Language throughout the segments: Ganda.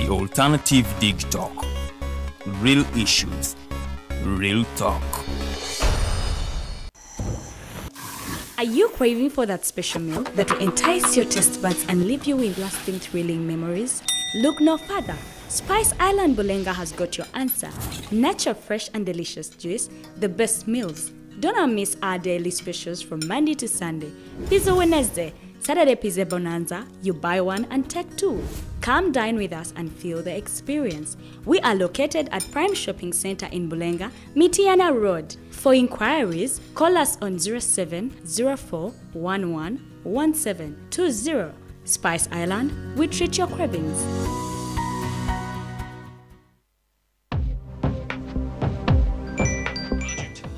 The Alternative Dig Talk. Real issues, real talk. Are you craving for that special meal that will entice your taste buds and leave you with lasting thrilling memories? Look no further. Spice Island Bulenga has got your answer. Natural, fresh, and delicious juice, the best meals. Don't miss our daily specials from Monday to Sunday. Pizza Wednesday, Saturday Pizza Bonanza, you buy one and take two. Come dine with us and feel the experience. We are located at Prime Shopping Center in Bulenga, Mitiana Road. For inquiries, call us on 0704 11 1720. Spice Island, we treat your cravings.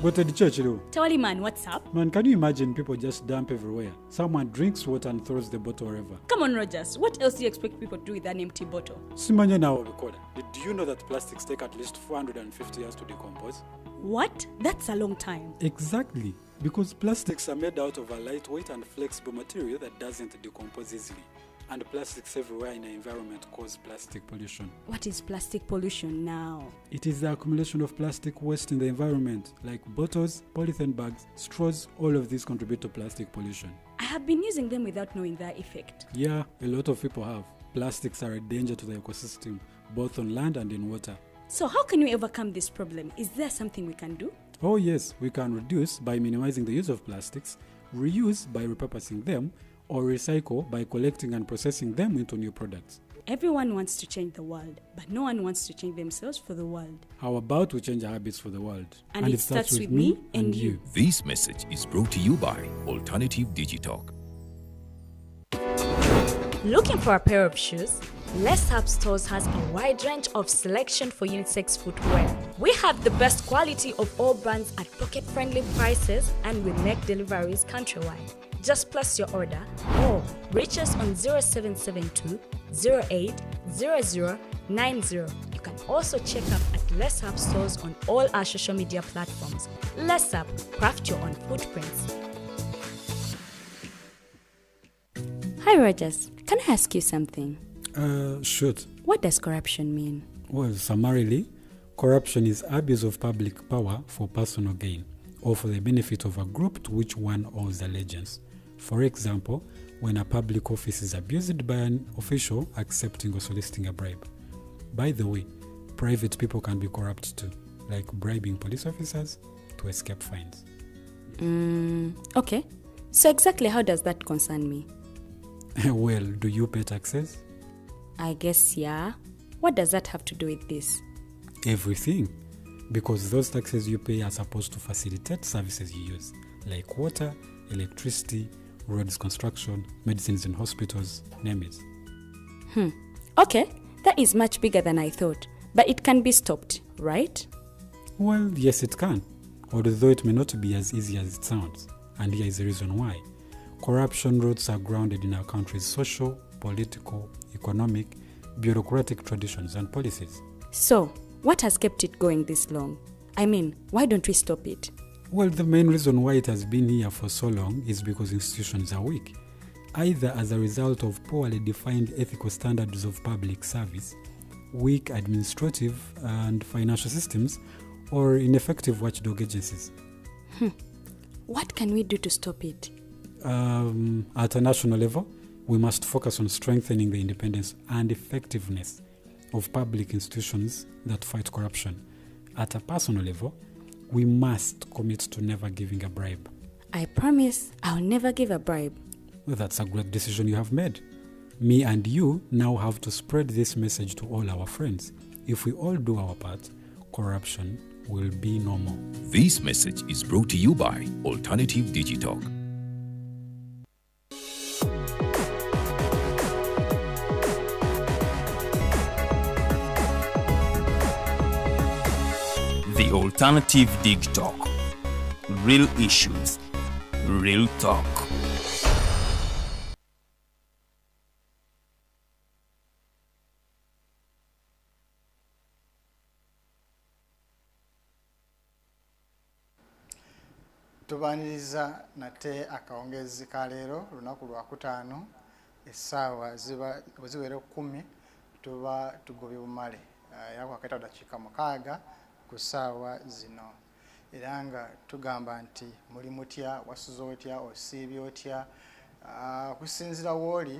Go to the church, though. Tawali man, what's up? Man, can you imagine people just dump everywhere? Someone drinks water and throws the bottle wherever. Come on, Rogers. What else do you expect people to do with an empty bottle? Simanya now recorder. Did you know that plastics take at least 450 years to decompose? What? That's a long time. Exactly. Because plastics are made out of a lightweight and flexible material that doesn't decompose easily. And plastics everywhere in the environment cause plastic pollution. What is plastic pollution now? It is the accumulation of plastic waste in the environment, like bottles, polythene bags, straws, all of these contribute to plastic pollution. I have been using them without knowing their effect. Yeah, a lot of people have. Plastics are a danger to the ecosystem, both on land and in water. So, how can we overcome this problem? Is there something we can do? Oh, yes, we can reduce by minimizing the use of plastics, reuse by repurposing them, or recycle by collecting and processing them into new products. Everyone wants to change the world, but no one wants to change themselves for the world. How about we change our habits for the world? And it starts with me and you. This message is brought to you by Alternative Digitalk. Looking for a pair of shoes? Less Up Stores has a wide range of selection for unisex footwear. We have the best quality of all brands at pocket friendly prices and we make deliveries countrywide. Just place your order or reach us on 0772 080090. You can also check up at Less Up Stores on all our social media platforms. Less Up, craft your own footprints. Hi Rogers, can I ask you something? Shoot. What does corruption mean? Well, summarily, corruption is abuse of public power for personal gain or for the benefit of a group to which one owes allegiance. For example, when a public office is abused by an official accepting or soliciting a bribe. By the way, private people can be corrupt too, like bribing police officers to escape fines. Okay. So exactly how does that concern me? Well, do you pay taxes? I guess yeah. What does that have to do with this? Everything. Because those taxes you pay are supposed to facilitate services you use, like water, electricity, roads construction, medicines in hospitals, name it. Okay, that is much bigger than I thought, but it can be stopped, right? Well, yes, it can, although it may not be as easy as it sounds. And here is the reason why. Corruption roots are grounded in our country's social, political, economic, bureaucratic traditions and policies. So, what has kept it going this long? I mean, why don't we stop it? Well, the main reason why it has been here for so long is because institutions are weak, either as a result of poorly defined ethical standards of public service, weak administrative and financial systems, or ineffective watchdog agencies. What can we do to stop it? At a national level, we must focus on strengthening the independence and effectiveness of public institutions that fight corruption. At a personal level, we must commit to never giving a bribe. I promise I'll never give a bribe. Well, that's a great decision you have made. Me and you now have to spread this message to all our friends. If we all do our part, corruption will be no more. This message is brought to you by Alternative Digitalk. The Alternative Dig Talk. Real issues, real talk. Tubaniriza nate akawungezi ka leero, lunaku lwakutaano, essaawa ziba bwe ziwera 10. Tuba tugobye bumale era kwakaita dakiika 6 ku ssaawa zino, era nga tugamba nti muli mutya, wasuze otya, osiibye otya, okusinziira wooli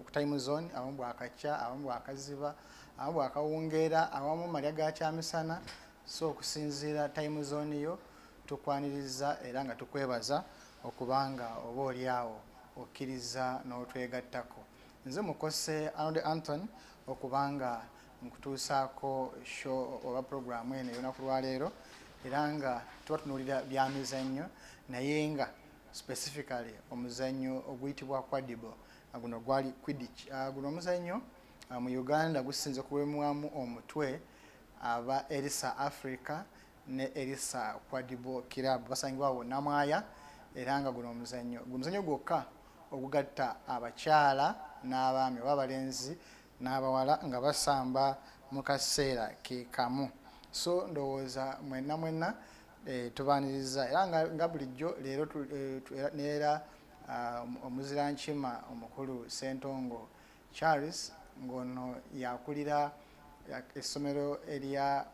ku time zone. Abamu bwakakya, abamu bwakaziba, abamu bwakawungeera, abamu malya ga kyamisana. So okusinziira time zone yo, tukwaniriza era nga tukwebaza okubanga oba oli awo okkiriza n'otwegattako. Nze Mukose Arnold Anthony, okubanga nkutuusaako show oba puroguramu eno ey'olunaku lwaleero, era nga tuba tunuulira byamizannyo, naye nga specifically omuzannyo oguyitibwa Quadball. Guno gwali Quidditch. Guno omuzannyo mu Uganda gusinze kuwemwamu omutwe aba Erisa Africa ne Erisa Quadball Club, basangibwa awo Namwaya. Era nga guno omuzannyo gwe muzannyo gwokka ogugatta abakyala n'abaami oba abalenzi n'abawala nga basamba mu kaseera ke kamu. So ndowooza mwenna mwenna tubaaniriza, era nga bulijjo leero neera omuzirankima omukulu Sentongo Charles, ng'ono yakulira essomero erya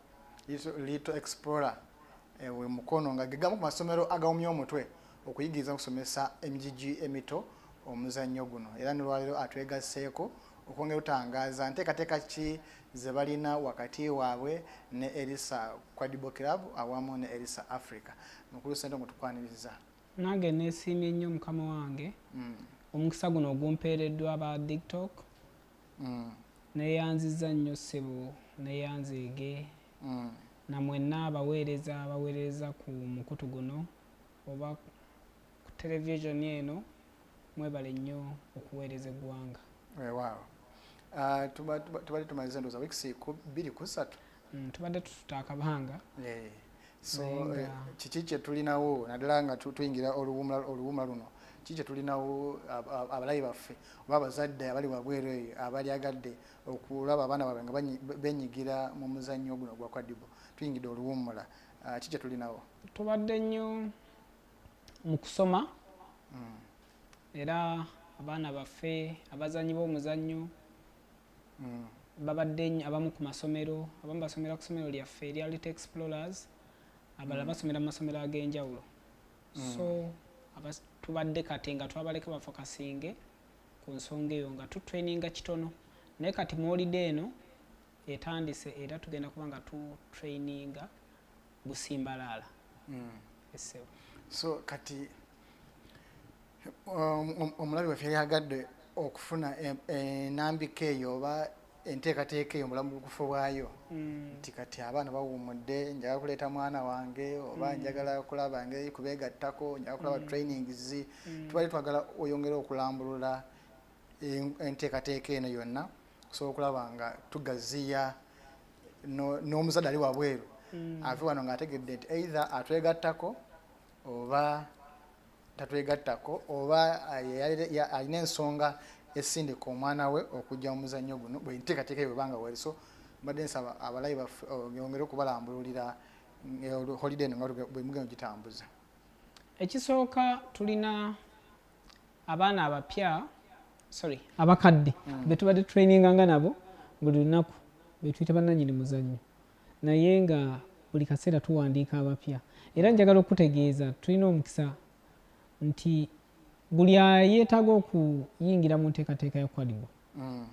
Little Explorer we Mukono, nga gegamu ku masomero agawumya omutwe okuyigiriza okusomesa emigigi emito omuzannyo guno. Era nolwaleero atwegasseeko okwongera otangaaza nteekateeka ki ze balina wakati waabwe ne Erisa Quadball Club awamu ne Erisa Africa. Mukulu Sentongo, tukwaniriza. Nange neesiimye nnyo mukama wange omukisa guno ogumpeereddwa aba TikTok. Neeyanziza nnyo ssebo, neeyanzeege namwenna abaweereza abaweereza ku mukutu guno oba ku televisioni eno. Mwebale nnyo okuweereza eggwanga. Weewaawo. Tubadde tumalize ndowooza wiikisi 2 ku 3. Tubadde tututa akabanga. So Naye nga- kiki kye tulinawo, naddala nga tuyingira oluwumula luno? Kiki kye tulinawo abalabi baffe oba abazadde abali wabweru eyo abalyagadde okulaba abaana baabwe nga benyigira mu muzannyo guno gwa Quadball? Tuyingidde oluwummula. Kiki kye tulinawo? Tubadde nnyo mu kusoma, era abaana baffe abazanyi b'omuzannyo babadde nnyo abamu ku masomero. Abamu basomera ku ssomero lyaffe erya Little Explorers, abalala basomera mu masomero ag'enjawulo. So tubadde kati nga twabaleka bafocusinge ku nsonga eyo, nga tutraininga kitono, naye kati mu holiday eno etandise era tugenda kuba nga tutraininga busimbalaala. Essebo. So kati omulabi waffe yagadde okufuna enambika eyo oba enteekateeka eyo mubulamu bukufu bwayo, nti kati abaana bawummudde, njagala kuleeta mwana wange oba njagala kulaba ngeri kubeegattako, njagala kulaba trainings. Tubadde twagala oyongere okulambulula enteekateeka eno yonna, okusobola okulaba nga tugaziya n'omuzadde ali wabweru ave wano ng'ategedde nti either atwegattako oba tatwegattako, oba alina ensonga esindika omwana we okujja mu muzannyo guno, bwe nteekateeka eyo bwebanga weri. So mbadde nsaba abalabi baffe oyongere okubalambululira holiday eno nga bwe mugenda ogitambuza. Ekisooka, tulina abaana abapya, sorry, abakadde betubadde traininganga nabo buli lunaku, betuyita bannanyini muzannyo, naye nga buli kaseera tuwandiika abapya. Era njagala okutegeeza tulina omukisa nti buli ayeetaaga okuyingira mu nteekateeka ya Quadball,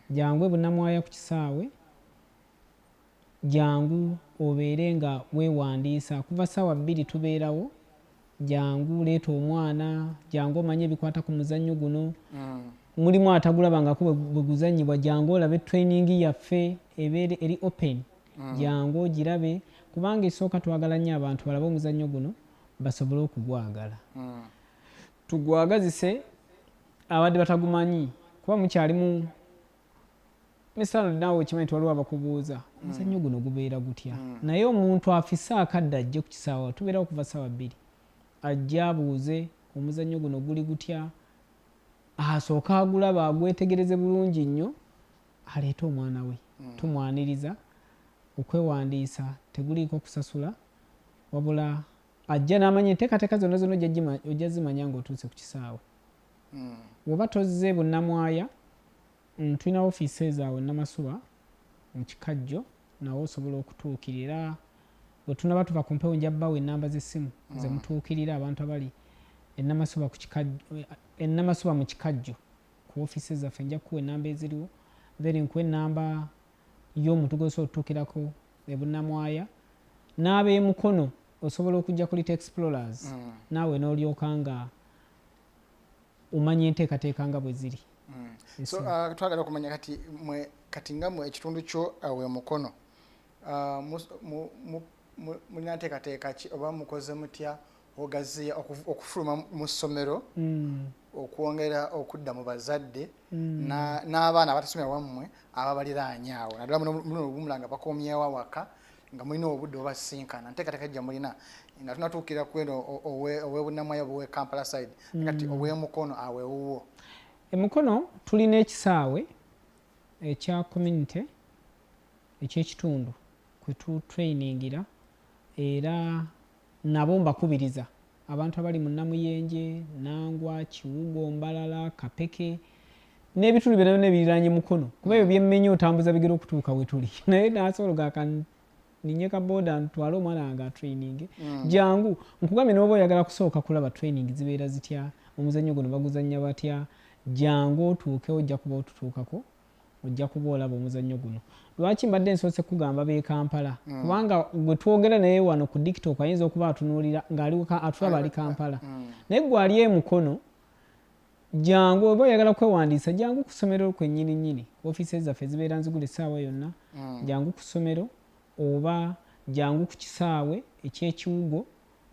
jangu ebunamwaya ku kisaawe, jangu obeere nga weewandiisa. Kuva ssaawa 2 tubeerawo. Jangu leeta omwana, jangu omanye ebikwata ku muzannyo guno. Mulimu atagulabangako bwe guzannyibwa, jangu olabe training yaffe ebeere eri open. Jangu ogirabe, kubanga esooka twagala nnyo abantu balabe omuzannyo guno basobole okugwagala, tugwagazise abadde batagumanyi, kuba mukyalimu misano. Naawe okimanyi nti waliwo abakubuuza omuzannyo guno gubeera gutya, naye omuntu afise akadde ajje ku kisaawe. Tubeerawo kuva ssaawa 2, ajje abuuze omuzannyo guno guli gutya, asooke agulaba, agwetegereze bulungi nnyo, aleete omwana we. Tumwaniriza. Okwewandiisa teguliiko kusasula, wabula ajja n'amanya enteekateeka zonna zonna ojja zimanya ng'otuuse ku kisaawe. Bw'oba tozze Bunnamwaya, tulina ofiisi ezaawe Namasuba. Mu Kikajjo nawo osobola okutuukirira. Bwe tunaba tuva ku mpewo, nja bawa ennamba z'essimu ze mutuukirira abantu abali enamasuba ku Kikajjo, Enamasuba mu Kikajjo ku ofiisi zaffe. Nja kukuwa ennamba eziriwo, then nkuwa ennamba y'omuntu gw'osobola okutuukirako eBunnamwaya n'ab'emukono. Osobola okujja ku Little Explorers naawe n'olyoka nga omanya enteekateeka nga bwe ziri. So twagala okumanya kati mwe, kati nga mwe ekitundu kyo awe Mukono, mulina nteekateeka ki oba mukoze mutya ogaziya okufuluma mu ssomero, okwongera okudda mu bazadde n'abaana abatasomera wammwe ababaliraanye awo, naddala muno oluwummula nga bakomyewo awaka nga mulina obudde obasinkana? Nteekateeka gye mulina nga tunatuukira ku eno ow'eBunnamwaya oba ow'e Kampala side, kati ow'emukono awo ewuwo? Emukono tulina ekisaawe ekya community ekyekitundu kwe tutrainingira, era nabo mbakubiriza abantu abali mu Namuyenje, Nangwa, Kiwugo, Mbalala, Kapeke n'ebitundu byonna byonna ebiriraanye Mukono, kuba ebyo byemmenya otambuza bigere okutuuka we tuli, naye nasobola ogaka ninye ka boda ntwale omwana wange atraining. Jangu nkugambye, noba oyagala kusooka kulaba training zibeera zitya, omuzannyo guno baguzannya batya, jangu otuukewo, ojja kuba otutuukako, ojja kuba olaba omuzannyo guno. Lwaki mbadde nsoose kugamba b'e Kampala? Kubanga gwe twogera naye wano ku TikTok ayinza okuba atunuulira ng'ali atulaba ali Kampala, naye gwe ali emukono, jangu. Oba oyagala kwewandiisa, jangu ku ssomero kwennyini nnyini. Ofiisi zaffe zibeera nzigula essaawa yonna. Jangu ku ssomero oba jangu ku kisaawe ekyekiwugo.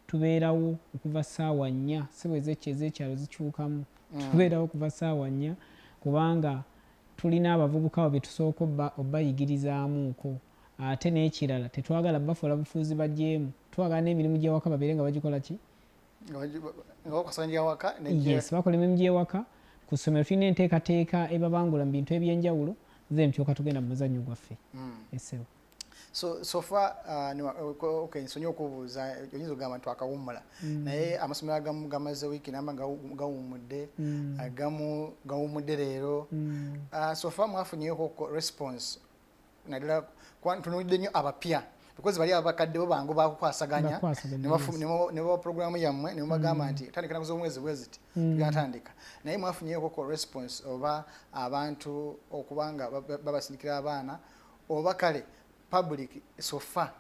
Tubeerawo okuva ssaawa 4, si bwe ez'ekyalo zikyukamu. Tubeerawo okuva ssaawa 4 kubanga tulina abavubuka abo be tusooka obbayigirizaamuuko. Ate n'ekirala, tetwagala bafuula bufuuzi bajeemu, twagala n'emirimu gy'ewaka babeere nga bagikola ki? Nga bakwasaganya gyawaka. Yes, bakola emirimu gy'ewaka. Ku ssomero tulina enteekateeka ebabangula mu bintu ebyenjawulo, then tulyoka tugenda mu muzannyo gwaffe esebo. So far, okay, nsonyi okubuuza, oyinza okugamba nti twakawummula, naye amasomero agamu gamaze wiiki namba gawummudde, agamu gawummudde leero. So far mwafunyeko response, naddala tunuulidde nnyo abapya, because bali abakadde bo bangu bakukwasaganya ne bawa programu yammwe ne mubagamba nti tandika naku z'omwezi bwe ziti, tugatandika. Naye mwafunyeko response oba abantu okubanga babasindikira abaana, oba kale public so far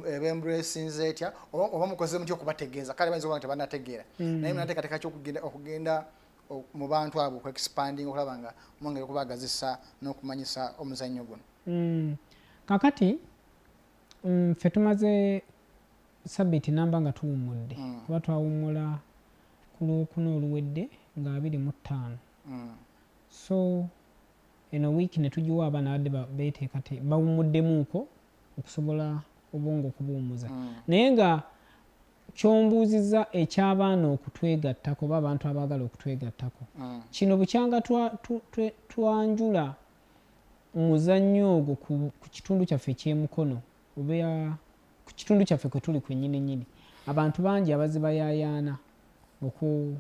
ebembracinze etya, oba mukoze mutya okubategeeza? Kale bayinza okuba nga tebanategeera, naye munateekateeka ki okugenda mu bantu abo, okuexpanding, okulaba nga mwongera okubagazisa n'okumanyisa omuzannyo guno? Kakati ffe tumaze sabbiiti namba nga tuwummudde, kuba twawummula ku Lwokuna oluwedde nga 25. So eno wiiki ne tugiwa abaana abadde beeteekate bawummuddemuuko okusobola obwongo okubuwummuza. Naye nga kyombuuziza eky'abaana okutwegattako oba abantu abaagala okutwegattako, kino bukyanga twanjula muzannyo ogwo ku kitundu kyaffe ekyemukono oba ku kitundu kyaffe kwe tuli kwennyini nnyini, abantu bangi abazibayayaana oku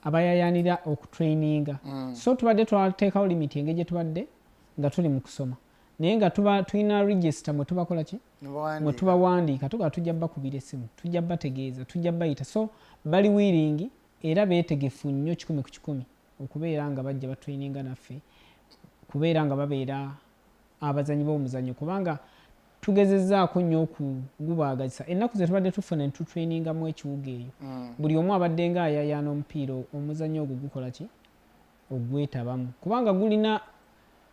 abayayaanira okutraininga. So tubadde twateekawo limit engeri gye tubadde nga tuli mu kusoma, naye nga tuba tulina register mwe tubakola ki, mwe tubawandiika, tugaa tujja bakubira essimu, tujja bategeeza, tujja bayita. So bali willing era beetegefu nnyo 100% okubeera nga bajja batraininga naffe, kubeera nga babeera abazanyi b'omuzannyo, kubanga tugezezaako nnyo okugubaagazisa. Ennaku ze tubadde tufuna ne tutrainingamu ekiwuga eyo, buli omu abadde nga ayayaana omupiira, omuzannyo ogwo gukola ki, ogwetabamu, kubanga gulina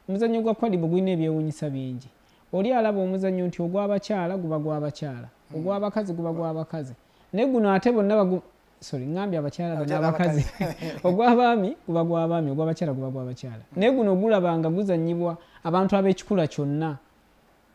omuzannyo gwa quadball gulina ebyewuunyisa bingi. Oli alaba omuzannyo nti ogw'abakyala guba gw'abakyala, ogw'abakazi guba gw'abakazi, naye guno ate bonna bagu, sorry, ŋŋambye abakyala n'abakazi, ogw'abaami guba gw'abaami, ogw'abakyala guba gw'abakyala, naye guno gulaba nga guzannyibwa abantu ab'ekikula kyonna.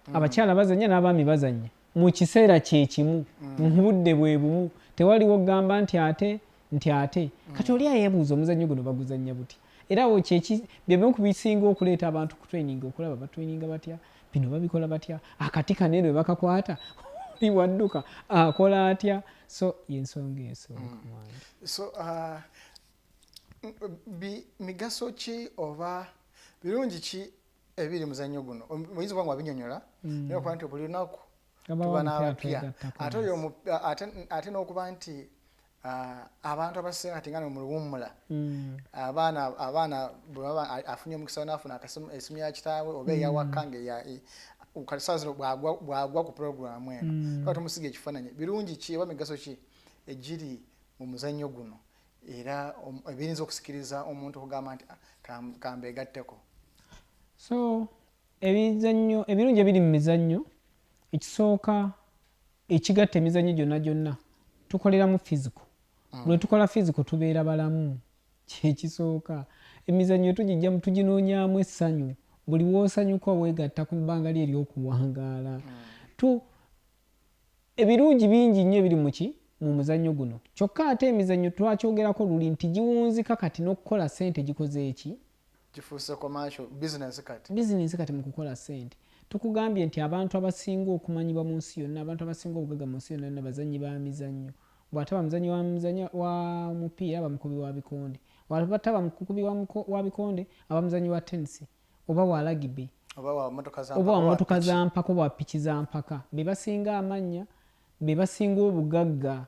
Abakyala bazannya n'abaami bazannya mu kiseera kyekimu, mu budde bwe bumu, tewaliwo kugamba nti ate nti ate. Kati oli ayeebuuza omuzannyo guno baguzannya buti, era awo kyeki byebimu ku bisinga okuleeta abantu ku training, okulaba batraininga batya, bino babikola batya, akati kano eno bakakwata, oli wadduka akola atya. So yensonga esooka mwange. So migaso ki oba birungi ki? Ebiri muzannyo guno oyinza okuba nga wabinyonyola, naye okuba nti buli lunaku Gabawo tuba omupya n'abapya twegattako. Ate oyo ate n'okuba nti abantu abasinga kati nga no mu luwummula, abaana bwe baba afunye omukisa n'afuna esimu ya kitaawe oba eyawaka nga kati saawa zino bw'agwa ku puroguramu eno, tuba tumusiga ekifaananyi. Birungi ki oba migaso ki egiri mu muzannyo guno era ebiyinza okusikiriza omuntu okugamba nti, "Ah, kambeegatteko"? So ebizannyo, ebirungi ebiri mu mizannyo, ekisooka ekigatta emizannyo gyonna gyonna, tukoleramu physical. Lwe tukola physical tubeera balamu, kyekisooka. Emizannyo tugijjamu, tuginoonyaamu essanyu. Buli woosanyuka weegatta ku bbanga lye ery'okuwangaala. Ebirungi bingi nnyo ebiri muki mu muzannyo guno. Kyokka ate emizannyo twakyogerako luli nti giwunzika kati n'okukola ssente gikoze eki? Kifuuse commercial business kati. Bizinensi kati mu kukola ssente. Tukugambye nti abantu abasinga okumanyibwa mu nsi yonna, abantu abasinga obugagga mu nsi yonna yonna bazannyi ba mizannyo. Bw'ataba muzannyi wa muzannyo wa mupiira, aba mukubi wa bikonde. Bw'ataba mukubi wa bikonde, aba muzannyi wa tenisi oba wa rugby oba wa motoka za oba wa mpaka, motoka piki. Za mpaka oba wa piki za mpaka. Be basinga amannya, be basinga obugagga,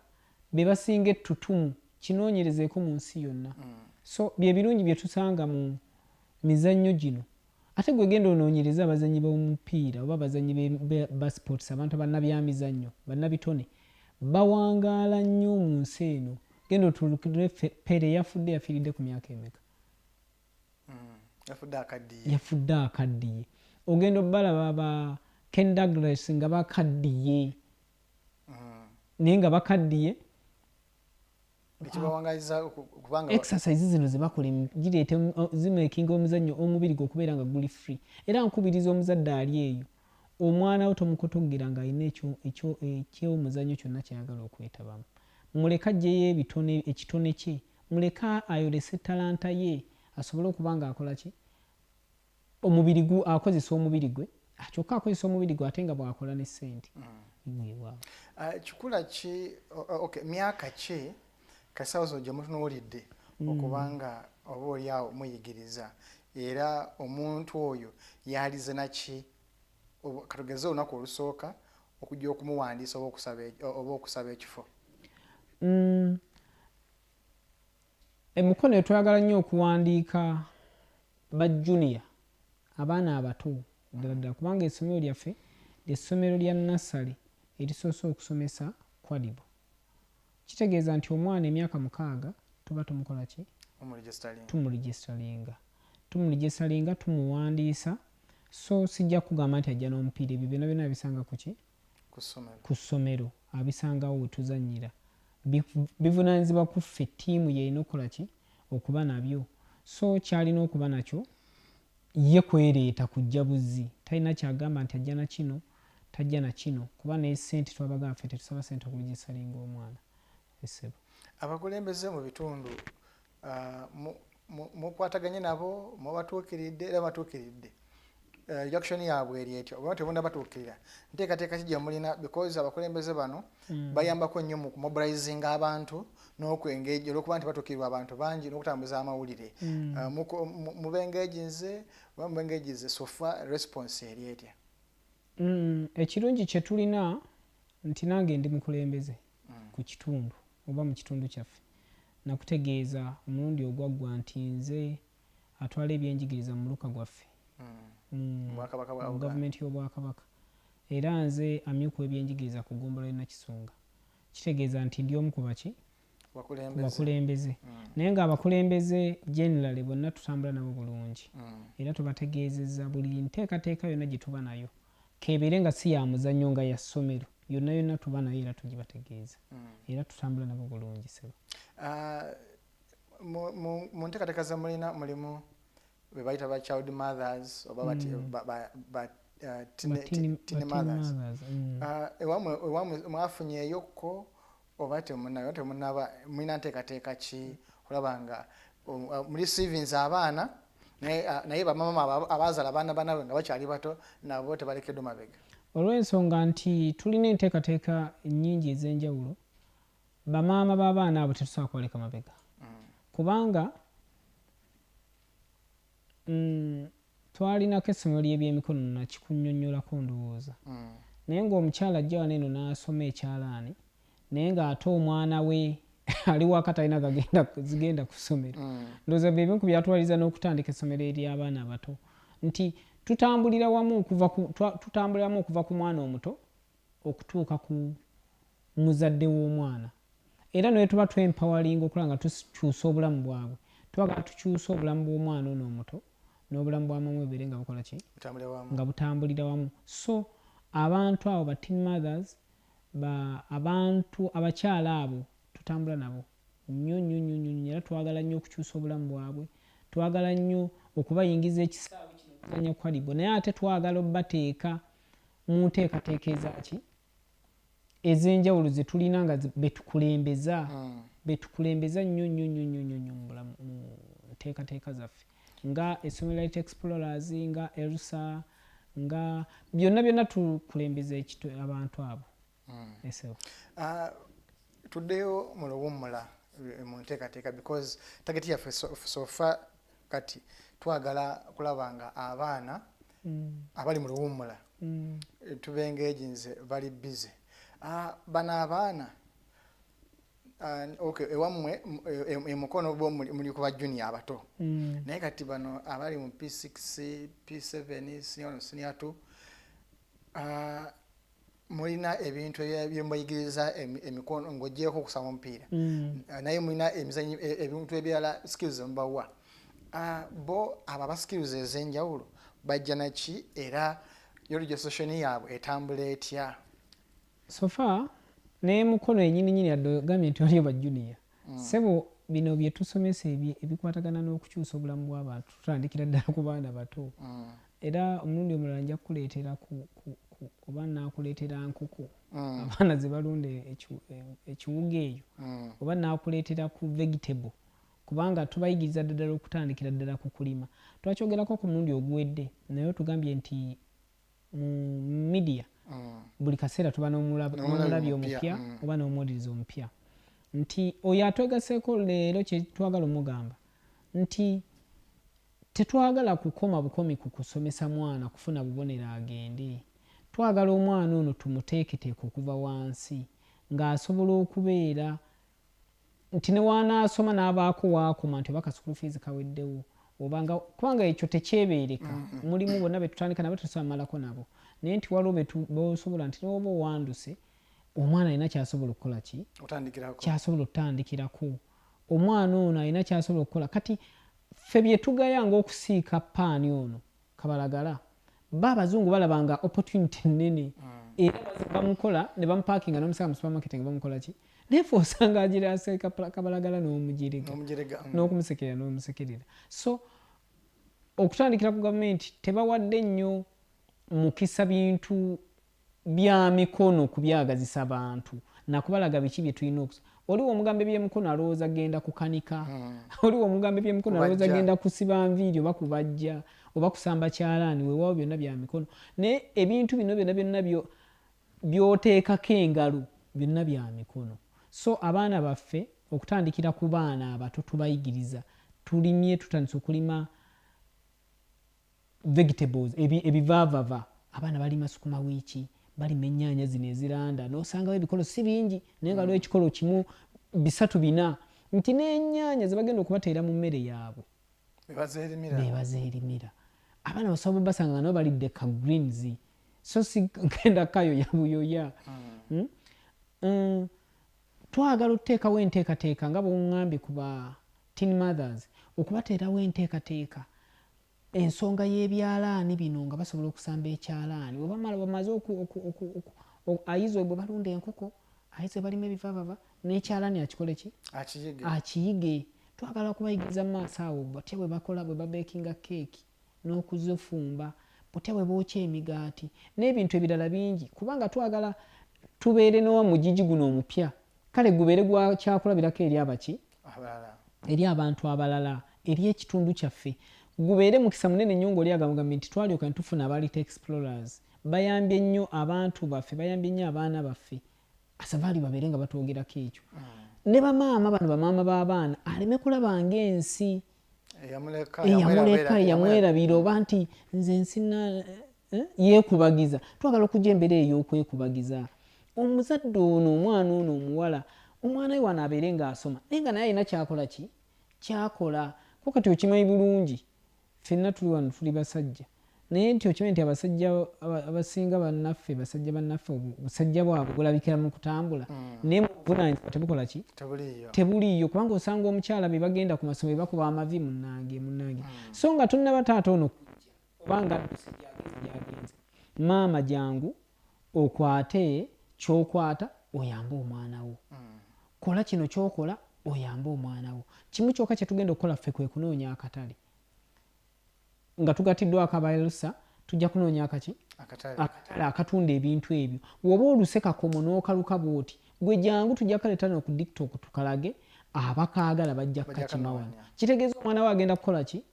be basinga ettutumu. Kinoonyerezeeko mu nsi yonna. So bye birungi bye tusanga mu mizannyo gino. Ate gwe genda onoonyereze abazannyi b'omupiira oba abazannyi ba sports, abantu bannabyamizannyo, bannabitone bawangaala nnyo mu nsi eno. Genda otuulukire Pele, yafudde, yafiiridde ku myaka emeka? Yafudde akaddiye. Yafudde akaddiye. Ogenda obalaba ba Ken Douglas nga bakaddiye, naye nga bakaddiye. Ekibawangayiza kubanga Exercise zino zebakola gireeta zimakinga omuzannyo omubiri gwe okubeera nga guli free. Era nkubiriza omuzadde ali eyo, omwana we tomukotoggera ng'alina ekyomuzannyo kyonna kyayagala okwetabamu. Muleke aggyeyo ebitone, ekitone kye, muleke ayolese talanta ye, asobole okuba nga akola ki omubiri gu akozesa omubiri gwe. Kyokka akozesa omubiri gwe ate nga bw'akola ne ssente. Weewaawo. Ah, kikula ki okay, myaka ki kasawo zino gye mutunuulidde okubanga oba oli awo muyigiriza, era omuntu oyo yalize naki katugeze olunaku olusooka okujja okumuwandiisa oba okusaba ekifo? Emukono twagala nnyo okuwandiika ba junior, abaana abato ddala ddala, kubanga essomero lyaffe lyessomero lya nursery erisoose okusomesa qualibo. Kitegeeza nti omwana emyaka 6 tuba tumukola ki? Omuregisteringa. Tumuregisteringa, tumuwandiisa. So sijja kugamba nti ajja n'omupiira, ebyo byonna byonna abisanga ku ki? Ku ssomero. Ku ssomero abisangawo we tuzannyira. Bivunaanyizibwa ku ffe, ttiimu y'erina okukola ki okuba nabyo. So kyalina okuba nakyo ye kwereeta kujja buzzi, talina kyagamba nti ajja na kino, tajja na kino, kuba naye ssente twabagamba ffe tetusaba ssente okuregisteringa omwana, essebo. Abakulembeze mu bitundu, mukwataganye nabo, mubatuukiridde era batuukiridde? Reaction yaabwe eri etyo oba tebonna batuukirira? Nteekateeka ki gye mulina? Because abakulembeze bano bayambako nnyo mu kumobilizinga abantu n'okwengage, olwokuba nti batuukirirwa abantu bangi n'okutambuza amawulire. Mubengaginze oba mubengaginze? So far response eri etya? Ekirungi kye tulina nti nange ndi mukulembeze ku kitundu oba mu kitundu kyaffe. Nakutegeeza omulundi ogwaggwa nti nze atwala ebyenjigiriza mu muluka gwaffe Bwakabaka bwa mu Buganda. Gavumenti y'Obwakabaka, era nze amyuka w'ebyenjigiriza ku ggombolola y'e Nakisunga. Kitegeeza nti ndi omu ku baki? Ku Bakulembeze. bakulembeze. Naye ng'abakulembeze generally bonna tutambula nabo bulungi, era tubategeezeza buli nteekateeka yonna gye tuba nayo, keebeere nga si ya muzannyo nga ya ssomero, yonna yonna tuba nayo era tugibategeeza, era tutambula nabo bulungi, sebo. Ah, mu nteekateeka ze mulina mulimu be bayita ba child mothers oba ba Ba teen teen mothers. Mothers. Ah, ewammwe mwafunyeeyokko oba temunaba? Temunaba? Mulina nteekateeka ki olaba nga muli savings abaana, naye bamama abazaala abaana banabwe nga bakyali bato nabo tebalekeddwa mabega? Olw'ensonga nti tulina enteekateeka nnyingi ez'enjawulo, bamaama b'abaana abo tetusobola kubaleka mabega, kubanga Twalinako essomero ly'ebyemikono, nakikunnyonnyolako ndowooza. Naye ng'omukyala ajja wano eno n'asoma ekyalaani, naye ng'ate omwana we ali waka talina gagenda zigenda ku ssomero. Ndowooza bye bimu ku byatwaliriza n'okutandika essomero ery'abaana abato, nti tutambulira wamu okuva ku, tutambulira wamu okuva ku mwana omuto okutuuka ku muzadde w'omwana. Era naye tuba twempawalinga okulaba nga tukyusa obulamu bwabwe. Twagala tukyuse obulamu bw'omwana ono omuto n'obulamu bwa maama bubeere nga bukola ki? Butambulira wamu. Nga butambulira wamu. So abantu abo ba teen mothers, ba abantu abakyala abo tutambula nabo nnyo nnyo nnyo nnyo nnyo, era twagala nnyo okukyusa obulamu bwabwe. Twagala nnyo okubayingiza ekisaawe kino okuzannya kwalibo, naye ate twagala obbateeka mu nteekateeka ezaki ez'enjawulo ze tulina nga betukulembeza, betukulembeza nnyo nnyo nnyo nnyo nnyo nnyo mu bulamu, mu nteekateeka zaffe, nga essomero Light Explorers, nga ELSA, nga byonna byonna tukulembeza abantu abo. Esebo. Tuddeyo mu luwummula, mu nteekateeka, because target yaffe so far kati twagala kulaba nga abaana abali mu luwummula tubengeginze bali busy. Bano abaana, okay, ewammwe emukono bo muli ku ba junior abato, naye kati bano abali mu P6, P7, senior 1, senior 2, mulina ebintu byemubayigiriza emikono ng'ogyeko okusaba omupiira? Naye mulina emizannyo, ebintu ebirala, skills mubawa? Bo abo aba skills ez'enjawulo bajja naki, era yo registration yaabwe etambula etya? So far n'emukono enyini nyini, yadde ogambye nti waliyo ba junior, sebo, bino bye tusomesa ebikwatagana n'okukyusa obulamu bw'abantu tutandikira ddala ku baana bato. Era omulundi omulala nja kukuleetera oba naakuleetera nkoko abaana ze balunda ekiwuga eyo, oba naakuleetera ku vegetable, kubanga tubayigiriza ddala okutandikira ddala ku kulima. Twakyogerako ku mulundi oguwedde, naye otugambye nti mu media buli kaseera tuba n'omulabi n'omulabi omupya, omupya oba n'omuwuliriza omupya, nti oyo atwegaseeko leero kyetwagala omugamba nti tetwagala kukoma bukomi ku kusomesa mwana kufuna bubonero agende. Twagala omwana ono tumuteeketeeke okuva wansi ng'asobola okubeera nti ne wanaasoma n'abaako waakoma nti oba ka school fees kaweddewo, obanga kubanga ekyo tekyebeereka. Mulimu bonna betutandika nabo tetusobola malako nabo, naye nti waliwo bosobola nti newoba owanduse, omwana alina kyasobola okukola ki? Otandikirako. Kyasobola okutandikirako. Omwana ono alina kyasobola okukola. Kati ffe bye tugaya ng'okusiika paani ono kabalagala, ba abazungu balaba nga opportunity nnene, era bamukola ne bamupakinga n'omusanga mu supermarket nga bamukola ki, naye fe osanga agira aseeka kabalagala n'omugirega. N'omujerega. N'okumusekerera n'omusekerera. So okutandikira ku gavumenti, tebawadde nnyo mukisa bintu bya mikono kubyagazisa bantu nakubalaga biki bye tulina okusa. Oliwo omugamba ebyemikono alowooza genda kukanika, oliwo omugamba ebyemikono alowooza Kubajja. genda kusiba nviiri oba kubajja oba kusamba kyalaani. Weewaawo byonna bya mikono, naye ebintu bino byonna byonna by'oteekako engalo byonna bya mikono. So abaana baffe, okutandikira ku baana abato, tubayigiriza. Tulimye, tutandise okulima vegetables, ebivaavava. Abaana balima sukuma wiiki, balima ennyaanya zino eziranda, n'osangawo ebikolo si bingi, naye nga waliwo ekikolo kimu, bisatu, bina, nti n'ennyaanya ze bagenda okubateera mu mmere yaabwe bebazeerimira. Bebazeerimira. Abaana basobola basanga nga nabo balidde ka greens, so si genda kayoya buyoya. Twagala okuteekawo enteekateeka nga bwoŋŋambye ku ba teen mothers, okubateerawo enteekateeka ensonga y'ebyalaani bino, nga basobola okusamba ekyalaani bwe bamala bamaze ayize bwe balunda enkoko, ayize balima ebivaavava, n'ekyalaani akikole ki? Akiyige. Akiyige. Twagala kubayigiriza mu maaso awo batya bwe bakola, bwe babekinga keeki n'okuzifumba, butya bwe bookya emigaati n'ebintu ebirala bingi, kubanga twagala tubeere n'owa mugigi guno omupya, kale gubeere gwa kyakulabirako eri abaki? Abalala. Eri abantu abalala, eri ekitundu kyaffe. Gubeere mukisa munene nnyo ng'oli agambye nti twalyoka ne tufuna aba Little Explorers, bayambye nnyo abantu baffe, bayambye nnyo abaana baffe. Asavaali babeere nga batwogerako ekyo. Ne bamaama bano, bamaama b'abaana, aleme kulaba ng'ensi. Eyamuleka, eyamwerabira, oba nti nze nsina yeekubagiza. Twagala okujja embeera ey'okwekubagiza. Omuzadde ono, omwana ono omuwala, omwana we wano abeere ng'asoma, naye nga naye alina kyakola ki kyakola. Ko kati okimanyi bulungi, ffenna tuli wano tuli basajja, naye nti okimanyi nti abasajja abasinga bannaffe, basajja bannaffe, obusajja bwabwe bulabikira mu kutambula, naye mu buvunaanyizibwa tebukola ki? Tebuliiyo. Kubanga osanga omukyala be bagenda ku masomero bakuba amavi, munnange, munnange, so nga tonnaba taata ono kujja, obanga adduse gyagenze gyagenze, maama jangu okwate kyokwata oyambe omwana wo, kola kino kyokola oyambe omwana wo. Kimu kyokka kyetugenda okukola ffe kwe kunoonya akatale nga tugatiddwako abaelusa. Tujja kunoonya akaki? Akatale akatunda ebintu ebyo. Woba oluse kakomo n'okaluka bwoti, gwe jangu tujja kaleeta no ku TikTok tukalage, abakaagala bajja kukakima wano. Kitegeeza omwana we agenda kukola ki?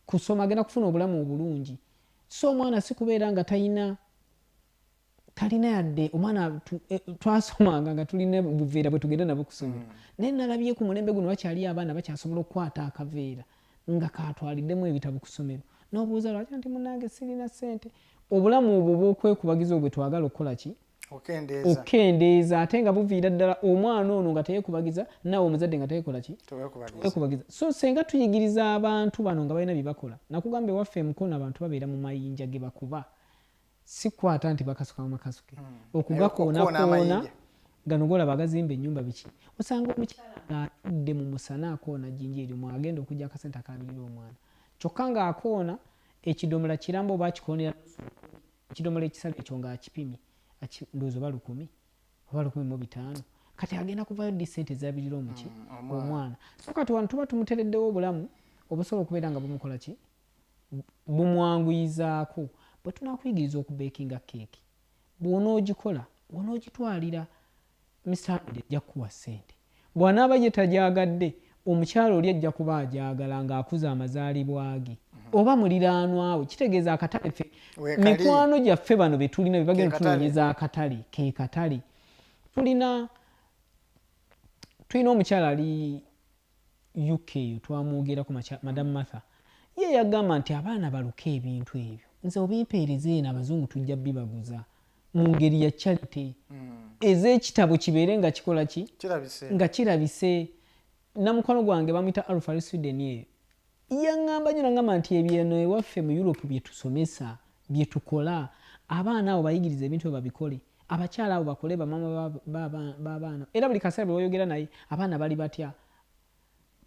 Kusoma, agenda kufuna obulamu obulungi. So omwana si kubeera nga talina talina yadde. Omwana twasomanga nga tulina buveera bwe tugenda nabo kusomero, naye nalabye ku mulembe guno bakyali abaana bakyasobola okukwata akaveera nga katwaliddemu ebitabo ku ssomero, n'obuuza lwaki, nti munange sirina ssente. Obulamu obwo obwokwekubagiza obwe twagala okukola ki? Okukendeeza, ate nga buviira ddala omwana ono nga teyekubagiza, naawe omuzadde nga teyekola ki? Tewekubagiza. So senga tuyigiriza abantu bano nga balina bye bakola. Nakugamba ewaffe emukono abantu babeera mu mayinja ge bakuba, sikwata nti bakasuka makasuke, okugakoonakoona gano golaba agazimba ennyumba biki. Osanga omukyala ng'atudde mu musana akoona jjinja eryo mwagenda okujja akasente akalabirira omwana, kyokka ng'akoona ekidomola kiramba, oba akikoonera ekidomola ekisale ekyo ng'akipimye, ndowooza oba 1000 oba 1500. Kati agenda kuvayo ddi sente ezirabirira omuki? Omwana. So kati wano tuba tumutereddewo obulamu obusobola okubeera nga bumukola ki? Bumwanguyizaako. Bwe tunakuyigiriza okubeekinga keeki, bw'onoogikola bw'onoogitwalira Mr Hamid, ajja kukuwa ssente. Bw'anaaba ye tagyagadde, omukyala oli ajja kuba agyagala ng'akuza amazaalibwa ge, oba muliraanwa we. Kitegeeza akatale ffe mikwano gyaffe bano be tulina be bagenda tunoonyeza akatale ke katale. Tulina omukyala ali UK eyo, twamwogerako, Madam Martha. Ye yagamba nti abaana baluke ebintu ebyo, nze obimpeereza eno, abazungu tujja bibaguza mu ngeri ya charity. Ez'ekitabo kibeere nga kikola ki? Nga kirabise. Namukwano gwange bamuyita Alpha, ali Sweden eyo, yaŋŋamba nnyo, naŋŋamba nti ebyeno ewaffe mu Europe bye tusomesa, bye tukola, abaana abo bayigiriza ebintu ebyo babikole, abakyala abo bakole, bamaama b'abaana. Era buli kaseera bwe wayogera naye, abaana bali batya,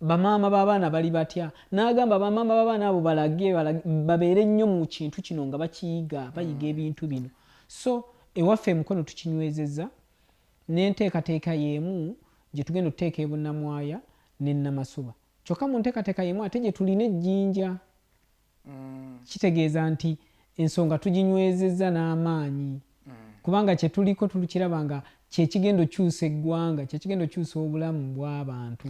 bamaama b'abaana bali batya, n'agamba bamaama b'abaana abo balage babeere nnyo mu kintu kino nga bakiyiga, bayiga ebintu bino. So ewaffe emukono tukinywezezza n'enteekateeka y'emu gye tugenda otuteeka e Bunnamwaya ne Namasuba. Kyokka mu nteekateeka y'emu ate gye tulina ejjinja. Kitegeeza nti ensonga tuginywezezza n'amaanyi, kubanga kye tuliko tulukiraba nga kyekigenda okyusa eggwanga, kyekigenda okyusa obulamu bw'abantu.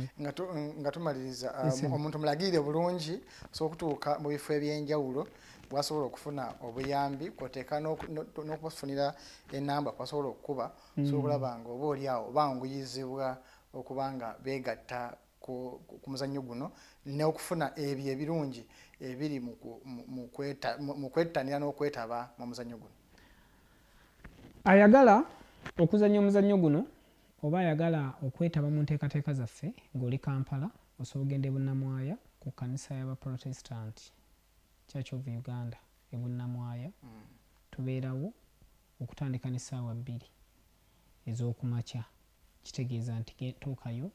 Nga tumaliriza, omuntu mulagirire bulungi osobola okutuuka mu bifo ebyenjawulo bwasobola okufuna obuyambi, kwoteeka n'okubafunira enamba kwasobola okukuba, osobola okulaba nga oba oli awo banguyizibwa okuba nga beegatta ku muzannyo guno n'okufuna ebyo ebirungi ebiri mu kwettanira n'okwetaba mu muzannyo guno. Ayagala okuzannya omuzannyo guno oba ayagala okwetaba mu nteekateeka zaffe ng'oli Kampala, osobola ogenda e Bunnamwaya ku kkanisa y'Abaprotestant, Church of Uganda e Bunnamwaya. Tubeerawo okutandika n'essaawa 2 ez'okumakya. Kitegeeza nti tuukayo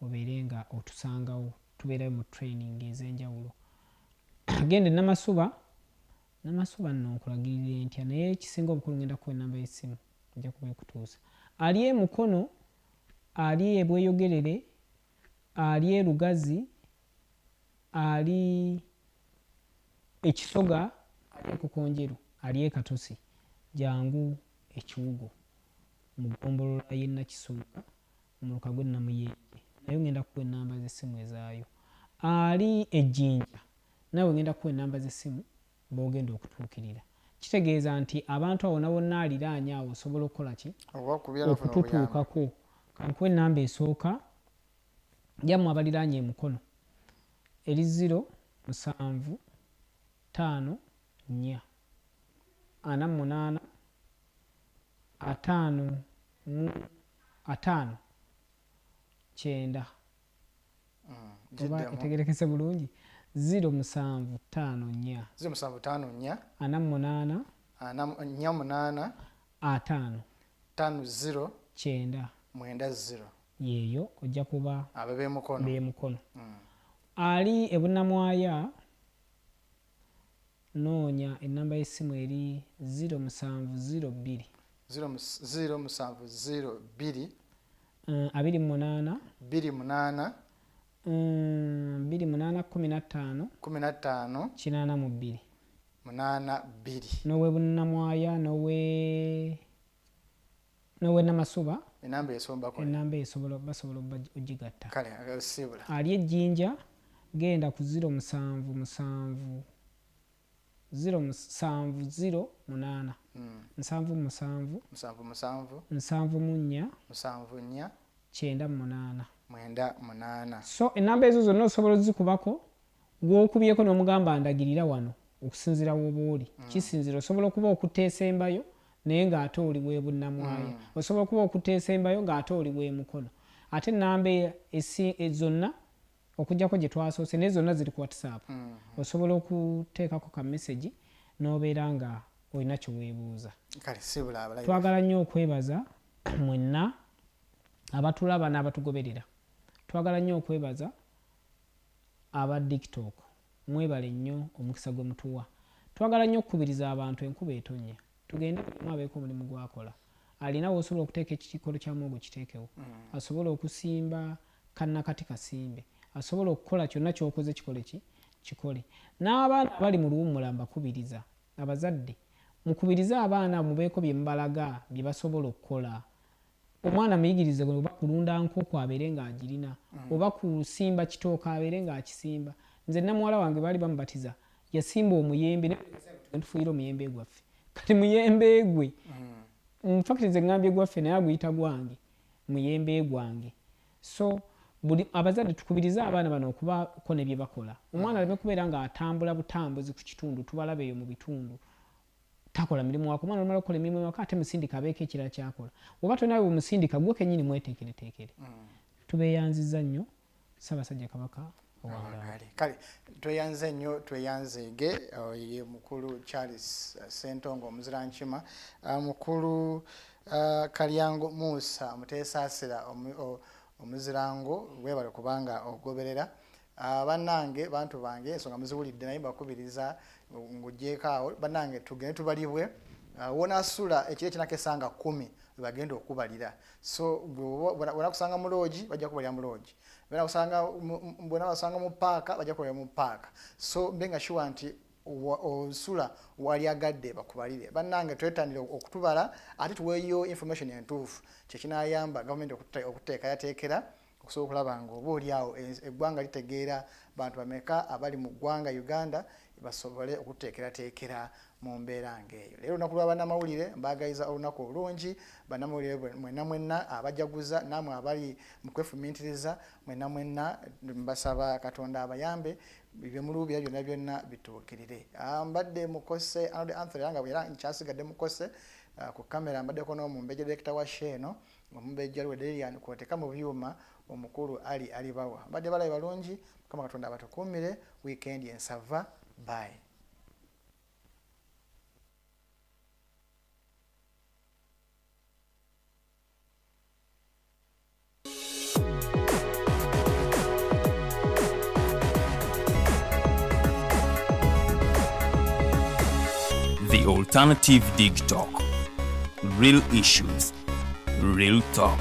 obeere nga otusangawo, tubeerayo mu training ez'enjawulo. Genda e Namasuba. Namasuba nno nkulagirire ntya? Naye ekisinga obukulu, ngenda kuwa enamba y'essimu, nja kuba ekutuusa. Ali e Mukono, ali e Bweyogerere, ali e Lugazi, ali e Kisoga, ali e Kukonjeru, ali e Katosi, jangu ekiwugo mu ggombolola y'e Nakisunga, omuluka gw'e Namuyenje, nayo ngenda kuwa ennamba z'essimu ezaayo. Ali e Jinja, naawe ngenda kuwa ennamba z'essimu b'ogenda okutuukirira. Kitegeeza nti abantu awo nawonna aliraanye awo osobola okukola ki? Okututuukako. Kankuwa ennamba esooka yammwe abaliraanye e Mukono. Eri 0 7 5 4 48 5 5 9. Oba etegerekese bulungi? 0 7 5 4 0 7 5 4 4 48 5 5 0 9 9 0. Yeeyo ojja kuba abo b'emukono. B'emukono. Ali ebunamwaya, noonya enamba y'essimu eri 0 7 0 2 0 7 0 2 28 28 28 15 15 82. 82. N'owebunamwaya n'owe namasuba. Enamba esombako. Enamba esobola basobola ogigatta. Kale siibula. Ali ejjinja, genda ku 0 7 7 0 7 0 8 77 77 74 74 98. 98. So enamba ezo zonna osobola ozikubako, gwokubyeko n'omugamba ndagirira wano okusinziira woba oli. Kisinziira, osobola okuba okuteesembayo naye ng'ate oli webunnamwaya, osobola okuba okuteesembayo ng'ate oli wemukono. Ate enamba zonna okuggyako gye twasoose, naye zonna ziri ku WhatsApp. Osobola okuteekako ka message n'obeera nga olina kyeweebuuza. Kale siibula abalayi. Twagala nnyo okwebaza mwenna abatulaba n'abatugoberera. Twagala nnyo okwebaza aba TikTok, mwebale nnyo omukisa gwe mutuwa. Twagala nnyo okukubiriza abantu, enkuba etonnya, tugende buli omu abeeko omulimu gwakola. Alina wosobola okuteeka ekikolo kya muwogo kiteekewo, asobola okusimba kannakati kasimbe, asobola okukola kyonna kyokoze kikole ki kikole. N'abaana abali mu luwummula mbakubiriza, abazadde mukubirize abaana, mubeeko bye mubalaga bye basobola okukola. Omwana muyigirize oba kulunda nkoko abeere ng'agirina, oba kusimba kitooke abeere ng'akisimba. Nze namuwala wange baali bamubatiza, yasimba omuyembe, tufuuyira omuyembe gwaffe. Kati muyembe gwe, infact nze ngambye gwaffe naye aguyita gwange, muyembe gwange. So buli abazadde tukubirize abaana bano okubaako ne bye bakola. Omwana aleme kubeera ng'atambula butambuzi ku kitundu, tubalaba eyo mu bitundu takola mirimu wako. Omwana olumala okukola emirimu ewaka, ate musindika abeeko ekirala kyakola. Oba tolina bwe musindika, gwe kennyini mweteekereteekere. Tubeeyanziza nnyo. Ssaabasajja Kabaka owangaale. Kale tweyanze nnyo, tweyanzeege. Ye mukulu Charles Ssentongo Omuzirankima, mukulu Kalyango Musa Muteesaasira omuzirango, webale kubanga ogoberera. Bannange, bantu bange, ensonga muziwulidde, naye mbakubiriza ng'ogyeko awo, bannange tugende tubalibwe. Wonasula ekiro ekinako esanga 10 webagenda okubalira. So bwenakusanga mu loogi bajja kubalira mu loogi, bwenabasanga mu paaka bajja kubalira mu paaka. So mbe nga sure nti osula wali agadde bakubalire. Bannange, twetanire okutubala ate tuweeyo information entuufu, kyekinayamba gavumenti okuteekerateekera okusobola okulaba nga oba oli awo eggwanga litegeera bantu bameka abali mu ggwanga Uganda, basobole okuteekerateekera mu mbeera ng'eyo. Leero olunaku lwa bannamawulire, mbaagaliza olunaku olungi bannamawulire mwenna mwenna abajaguza, nammwe abali mu kwefumiitiriza mwenna mwenna, mbasaba Katonda abayambe byemuluubira byonna byonna bituukirire. Mbadde mukose Arnold Anthony, era nga era nkyasigadde mukose ku kamera. Mbaddeko n'omumbejja direkita wa show eno, omumbejja Lwederian kwoteka mu byuma omukulu Ali Alibawa. Mbadde balabe balungi, Mukama Katonda abatukuumire. Weekend ensava, bye. The Alternative Dig Talk. Real issues, real talk.